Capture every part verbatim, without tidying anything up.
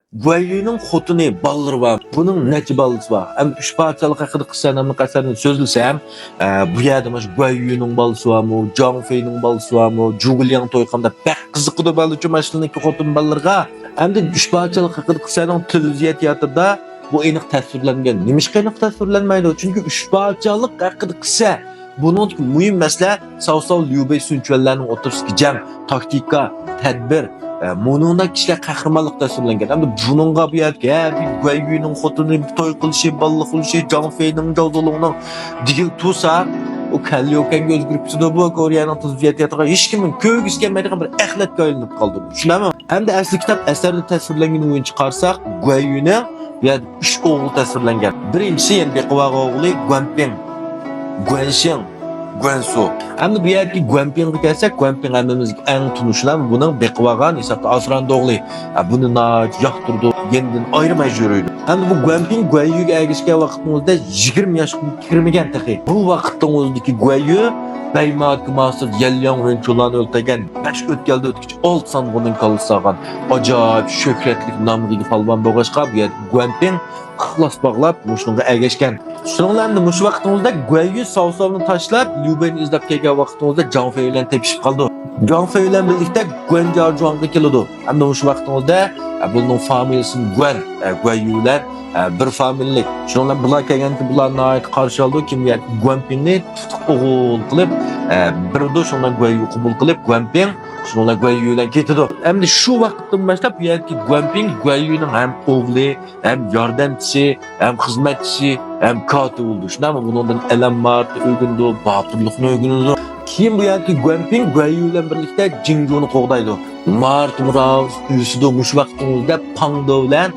گۇەنيۈنىڭ خوتۇنى، بالىلىرى بار. بۇنىڭ نەچچە بالىسى بار؟ ئەمدى ئۈچ پادىشاھلىق ھەققىدە قىسسە ناملىق ئەسەرنى سۆزلىسەم، ئە، بۇ يەردە مانا شۇ گۇەنيۈنىڭ بالىسى بارمۇ، جاڭ فېينىڭ بالىسى بارمۇ، جۇگۇلياڭ توي قىلغاندا بەك قىزىقىدۇ بالىچۇ ماشىنىڭكى خوتۇن بالىلىرىغا. ئەمدى ئۈچ پادىشاھلىق ھەققىدە قىسسەنىڭ تېلېۋىزىيە تىياتىرىدا بۇ ئېنىق تەسۋىرلەنگەن. نېمىشقا ئېنىق تەسۋىرلەنمەيدۇ؟ چۈنكى ئۈچ پادىشاھلىق ھەققىدە قىسسە. بۇنىڭدىكى مۇھىم مەسىلە ساۋ ساۋ ليۇ بېي سۈن چۈەنلەرنىڭ ئوتتۇرىسىدىكى جەڭ، تاكتىكا، تەدبىر، ئە، مۇنىڭدا كىشىلەر قەھرىمانلىق تەسۋىرلەنگەن. ئەمدى بۇنىڭغا بۇ يەردىكى ھە، بۇ گۇەنيۈنىڭ خوتۇنى توي قىلىشى، بالىلىق بولۇشى، جاڭ فېينىڭ، جاۋ زۇلۇڭنىڭ دېگىلى تۇرسا، ئۇ كەللە يوكەنگە ئۆزگىرىپ كېتىدۇ. بۇ كورېيەنىڭ تېلېۋىزىيەتىغا ھېچكىمنىڭ كۆرگۈسى كەلمەيدىغان بىر ئەخلەتكە ئايلىنىپ قالدى بۇ. چۈشىنەمۇ؟ ئەمدى ئەسلى كىتاب ئەسەردە تەسۋىرلەنگىنى بويىچە قارىساق، گۇەنيۈنىڭ بۇ يەردە ئۈچ ئوغلى تەسۋىرلەنگەن. بىرىنچىسى يەنە بېقىۋالغان ئوغلى گۇەنپىڭ، گۇەنشىڭ، گۇەنسۇ. ئەمدى بۇ يەردىكى گۇەنپىڭغا كەلسەك، گۇەنپىڭ ھەممىمىزگە ئەڭ تونۇشلار، بۇنىڭ بېقىۋالغان ھېسابتا ئاسراندى ئوغلى. ئە، بۇنى ناھايىتى ياقتۇرىدۇ، يېنىدىن ئايرىماي يۈرىدۇ. ئەمدى بۇ گۇەنپىڭ گۇەنيۈگە ئەگىشكەن ۋاقىتنىڭ ئۆزىدە يىگىرمە ياشقا كىرمىگەن تېخى. بۇ ۋاقىتنىڭ ئۆزىدىكى گۇەنيۈ بەيمادىكى ماستېر يەنلياڭ ۋېنچۇلارنى ئۆلتۈرگەن، بەش ئۆتكەلدە ئۆتكۈچى ئالتە سانغۇنىڭ كاللىسى سالغان ئاجايىپ شۆھرەتلىك نامغا ئىگە پالۋان بولغاچقا، بۇ يەردە گۇەنپىڭ ئىخلاس باغلاپ مۇشۇنىڭغا ئەگەشكەن. شۇنىڭ بىلەن مۇشۇ ۋاقتىڭىزدا گۇەنيۈ ساۋ ساۋنى تاشلاپ، ليۇ بېينى ئىزدەپ كەلگەن ۋاقتىڭىزدا جاڭ فېي بىلەن تېپىشىپ قالىدۇ. جاڭ فېي بىلەن بىرلىكتە گۇەنجياجۇاڭغا كېلىدۇ. ئەمدى مۇشۇ ۋاقتىڭىزدا، ئە، بۇنىڭ فامىلىسىنى گۇەن، ئە، گۇەنيۈ بىلەن، ئە، بىر فامىلىلىك. شۇنىڭ بىلەن بۇلار كەلگەندىكىن بۇلار ناھايىتى قارشى ئالىدۇ. كىم يەنى گۇەنپىڭنى تۇتۇق ئوغۇل قىلىپ، ئە، بېرىدۇ. شۇنىڭ بىلەن گۇەنيۈ قوبۇل قىلىپ، گۇەنپىڭ شۇنىڭ بىلەن گۇەنيۈ بىلەن كېتىدۇ. ئەمدى شۇ ۋاقىتتىن باشلاپ بۇ يەردىكى گۇەنپىڭ گۇەنيۈنىڭ ھەم ئوغلى، ھەم ياردەمچىسى، ھەم خىزمەتچىسى، ھەم كاتىپى بولىدۇ. شۇنداقمۇ؟ بۇنىڭدىن ئەلەم ماھارىتىنى ئۆگىنىدۇ، باتۇرلۇقنى ئۆگىنىدۇ. كېيىن بۇ يەردىكى گۇەنپىڭ گۇەنيۈ بىلەن بىرلىكتە جىڭجۇنى قوغدايدۇ. ماھارىتىمۇ راۋۇق ئۆسىدۇ. مۇشۇ ۋاقىتنىڭ ئۆزىدە پاڭدو بىلەن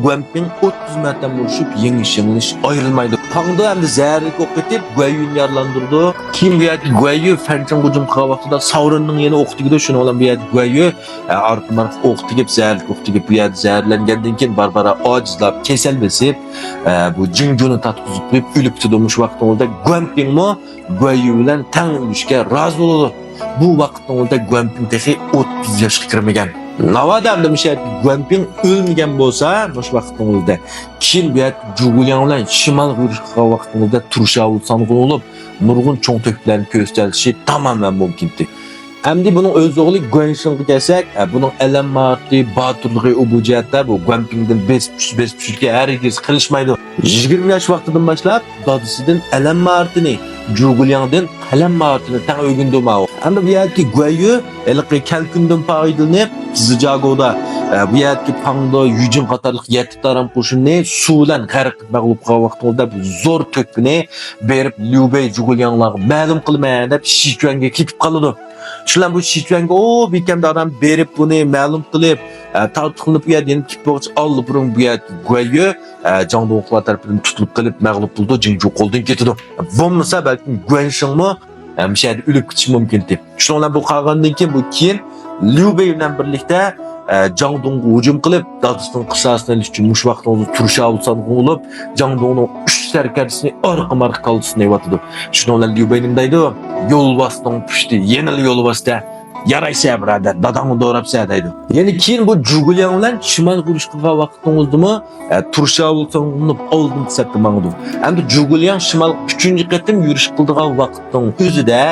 گۇەنپىڭ ئوتتۇز مەرتەم ئۇرۇشۇپ، يېڭىش-يېڭىلىش ئايرىلمايدۇ. پاڭدو ئەمدى زەھەرلىك ئوق ئېتىپ، گۇەنيۈنى يارىلاندۇرىدۇ. كېيىن بۇ يەردىكى گۇەنيۈ فەنچىڭ ھۇجۇم قىلغان ۋاقتىدا ساۋرېننىڭ يەنە ئوقى تېگىدۇ. شۇنىڭ بىلەن بۇ يەردىكى گۇەنيۈ، ئە، ئارقىمۇ ئارقا ئوق تېگىپ، زەھەرلىك ئوق تېگىپ، بۇ يەردە زەھەرلەنگەندىن كېيىن بارا-بارا ئاجىزلاپ، كېسەل بېسىپ، ئە، بۇ جىڭجۇنى تارتقۇزۇپ قويۇپ ئۆلۈپ كېتىدۇ. مۇشۇ ۋاقىتنىڭ ئۆزىدە گۇەنپىڭمۇ گۇەنيۈ بىلەن تەڭ ئۆلۈشكە رازى بولىدۇ. بۇ ۋاقىتنىڭ ئۆزىدە گۇەنپىڭ تېخى ئوتتۇز ياشقا كىرمىگەن. ناۋادا ئەمدى مۇشۇ يەردە گۇەنپىڭ ئۆلمىگەن بولسا، مۇشۇ ۋاقىتنىڭ ئۆزىدە كېيىن بۇ يەردە جۇگۇلياڭ بىلەن شىمالغا يۈرۈش قىلغان ۋاقتىڭىزدا تۇرشاۋۇل سانغۇن بولۇپ، نۇرغۇن چوڭ تۆھپىلەرنى كۆرسىتەلىشى تامامەن مۇمكىنتى. ئەمدى بۇنىڭ ئۆز ئوغلى گۇەنشىڭغا كەلسەك، ئە، بۇنىڭ ئەلەم ماھارىتى، باتۇرلۇقى، ئۇ بۇ جەھەتتە بۇ گۇەنپىڭدىن بېسىپ چۈش، بېسىپ چۈشۈشكە ھەرگىز قېلىشمايدۇ. يىگىرمە ياش ۋاقتىدىن باشلاپ دادىسىدىن ئەلەم ماھارىتىنى، جۇگۇلياڭدىن قەلەم ماھارىتىنى تەڭ ئۆگىنىدۇ ماۋۇ. ئەمدى بۇ يەردىكى گۇەنيۈ ھېلىقى كەلكۈندىن پايدىلىنىپ، زىجاگودا، ئە، بۇ يەردىكى پاڭدو، يۈجىن قاتارلىق يەتتە تارام قوشۇننى سۇ بىلەن غەرق قىلىپ مەغلۇپ قىلغان ۋاقتىڭىزدا بۇ زور تۆھپىنى بېرىپ ليۇ بېي جۇگۇلياڭلارغا مەلۇم قىلىمەن دەپ شىچۈەنگە كېتىپ قالىدۇ. شۇ بىلەن بۇ شىچۈەنگە، ئو، بىكەمدە ئادەم بېرىپ بۇنى مەلۇم قىلىپ، ئە، تارتۇقلىنىپ بۇ يەردە يېنىپ كېتىپ بولغۇچە ئاللىپۇرۇن بۇ يەردىكى گۇەنيۈ، ئە، جاڭدۇڭلۇقلار تەرىپىدىن تۇتۇلۇپ قېلىپ مەغلۇپ بولىدۇ، جىڭجۇ قولىدىن كېتىدۇ. بولمىسا بەلكىم گۇەنشىڭمۇ، ئە، مۇشۇ يەردە ئۆلۈپ كېتىشى مۇمكىن ئىدى. شۇنىڭ بىلەن بۇ قالغاندىن كېيىن بۇ كېيىن ليۇ بېي بىلەن بىرلىكتە، ئە، جاڭدۇڭغا ھۇجۇم قىلىپ، دادىسىنىڭ قىساسىنى ئېلىش ئۈچۈن مۇشۇ ۋاقىتنىڭ ئۆزىدە تۇرشاۋۇل سانغۇن بولۇپ، جاڭدۇڭنىڭ ئۈچ سەركەردىسىنى ئارقىمۇ ئارقا كاللىسىنى ئېۋاتىدۇ. شۇنىڭ بىلەن ليۇ بېي نېمە دەيدۇ؟ يولۋاسنىڭ پۇشتى يەنىلا يولۋاستە. يارايسە بۇرادەر، داداڭنى دوراپسەن دەيدۇ. يەنە كېيىن بۇ جۇگۇلياڭ بىلەن شىمالغا ئۇرۇش قىلغان ۋاقتىڭىزدىمۇ، ئە، تۇرشاۋۇل سانغۇنۇپ ئالدىنقى سەپتە ماڭىدۇ. ئەمدى جۇگۇلياڭ شىمالغا ئۈچىنچى قېتىم يۈرۈش قىلىدىغان ۋاقىتنىڭ ئۆزىدە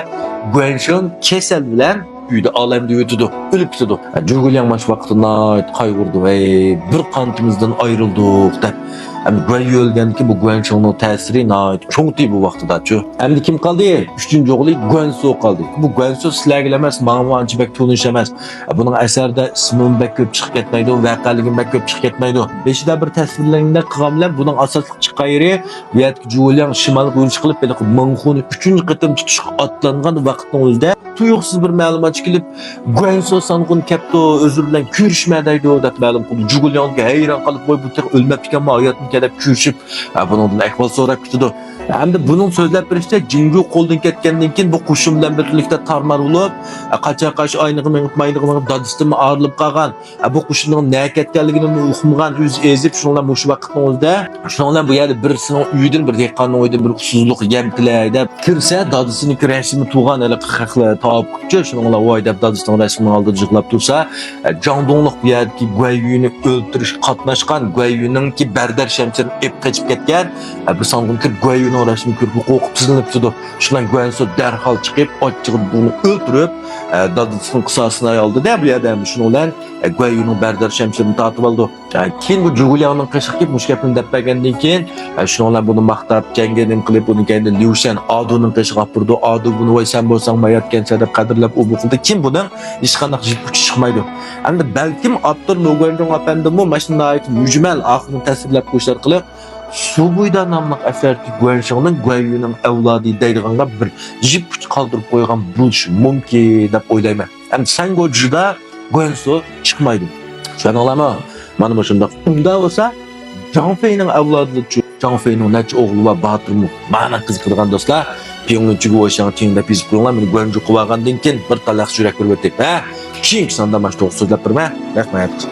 گۇەنشىن كېسەل بىلەن ئۆيدە ئالەمدە يۆتىدۇ، ئۆلۈپ كېتىدۇ. جۇگۇلياڭ ماش ۋاقىتتا ناھايىتى قايغۇرىدۇ. ۋەي، بىر قانىتىمىزدىن ئايرىلدۇق دەپ. ئەمدى گۇەنيۈ ئۆلگەندىن كېيىن بۇ گۇەنشىڭنىڭ تەسىرى ناھايىتى چوڭتى بۇ ۋاقىتتىچۇ. ئەمدى كىم قالدى؟ ئۈچىنچى ئوغلى گۇەنسۇ قالدى. بۇ گۇەنسۇ سىلەرگىلا ئەمەس، ماڭىمۇ ئانچە بەك تونۇش ئەمەس. بۇنىڭ ئەسەردە ئىسمىمۇ بەك كۆپ چىقىپ كەتمەيدۇ، ۋەقەلىكىمۇ بەك كۆپ چىقىپ كەتمەيدۇ. بېشىدا بىر تەسۋىرلەنگەندەك قىلغان بىلەن بۇنىڭ ئاساسلىق چىققان يېرى بۇ يەردىكى جۇگۇلياڭ شىمالغا يۈرۈش قىلىپ، ھېلىقى مېڭخۇنى ئۈچىنچى قېتىم تۇتۇشقا ئاتلانغان ۋاقىتنىڭ ئۆزىدە تۇيۇقسىز بىر مەلۇماتچى كېلىپ، گۇەنسۇ سانغۇن كەپتۇ، ئۆزلىرى بىلەن كۆرۈشمە دەيدۇ، دەپ مەلۇم قىلدى. جۇگۇلياڭ ھەيران قېلىپ، ۋاي، بۇ تېخى ئۆلمەپتىكەنمۇ، ھاياتمىكەن دەپ كۆرۈشۈپ، ھە، بۇنىڭدىن ئەھۋال سوراپ كېتىدۇ. ھەمدە بۇنىڭ سۆزلەپ بېرىشىچە، جىڭگۇ قولدىن كەتكەندىن كېيىن بۇ قوشۇن بىلەن بىرلىكتە تارمار بولۇپ، قاچا-قاچا ئاينىغا مېڭىپ، ماينىغا مېڭىپ، دادىسىدىنمۇ ئايرىلىپ قالغان. بۇ قوشۇننىڭ نەگە كەتكەنلىكىنىمۇ ئۇقمىغان، ئۆزى ئېزىپ، شۇنىڭ بىلەن مۇشۇ ۋاقىتنىڭ ئۆزىدە، شۇنىڭ بىلەن بۇ يەردە بىرسىنىڭ ئۆيىدىن، بىر دېھقاننىڭ ئۆيىدىن بىر ئۇسسۇزلۇق يەم تىلەي دەپ كىرسە، دادىسىنىڭكى رەسىمى تۇغان ھېلىقى خەقلەر تاۋاپ قىپتۇ. شۇنىڭ بىلەن ۋاي دەپ دادىسىنىڭ رەسىمىنىڭ ئالدىدا يىغلاپ تۇرسا، جاڭدۇڭلۇق بۇ يەردىكى گۇەييۈنى ئۆلتۈرۈشكە قاتناشقان، گۇەييۈنىڭكى بەردەر شەمشىرىنى ئېلىپ قېچىپ كەتكەن، بىر سانغۇنكى گۇەييۈنىڭ رەسىمىنى كۆرۈپ قورقۇپ تىزلىنىپ تۇرىدۇ. شۇنىڭ بىلەن گۇەنسۇ دەرھال چىقىپ، ئاچچىقىدا بۇنى ئۆلتۈرۈپ، دادىسىنىڭ قىساسىنى ئالدى-دە بۇ يەردە. شۇنىڭ بىلەن گۇەييۈنىڭ بەردەر شەمشىرىنى تارتىۋالىدۇ. كېيىن بۇ جۇگۇلياڭنىڭ قېشىغا كېلىپ مۇشۇ گەپنى دەپ بەرگەندىن كېيىن، شۇنىڭ بىلەن بۇنى ماختاپ، جەڭگە نېمە قىلىپ، بۇنى كەينىدىن ليۇشەن ئادۇنىڭ قېشىغا ئاپىرىدۇ. ئادۇ بۇنى، ۋاي، سەن بولساڭ ماياتكەنسەن دەپ قەدىرلەپ، ئۇ بۇ قىلدى. كېيىن بۇنىڭ ھېچقانداق يىپ ئۇچى چىقمايدۇ. ئەمدى بەلكىم ئاپتور لو گۇەنجۇڭ ئەپەندىمۇ مانا شۇ ناھايىتى مۈجمەل ئاخىرىنى تەسۋىرلەپ قويۇش ئارقىلىق سۇ بويىدا ناملىق ئەسەردىكى گۇەنشىڭنىڭ گۇەنيۈنىڭ ئەۋلادى دەيدىغانغا بىر يىپ ئۇچ قالدۇرۇپ قويغان بولۇشى مۇمكىن دەپ ئويلايمەن. ئەمدى سەنگو جىدا گۇەنسۇ چىقمايدۇ. چۈشەندىڭلارمۇ؟ مانا مۇشۇنداق. ئۇنداق بولسا، جاڭ فېينىڭ ئەۋلادىدا چۈ-، جاڭ فېينىڭ نەچچە ئوغلى بار، باتۇرمۇ؟ مانا قىزىقىدىغان دوستلار، پيۇڭلىن چىگۇ ۋېشاڭ تىڭ دەپ يېزىپ قويۇڭلار. مېنى گۇەنجۇ قىلىۋالغاندىن كېيىن بىر تال ياخشى يۈرەك بېرىۋېتىپ، ھە؟ كېيىنكى ساندا مانا شۇ توغرا سۆزلەپ بېرىمەن. رەھمەت.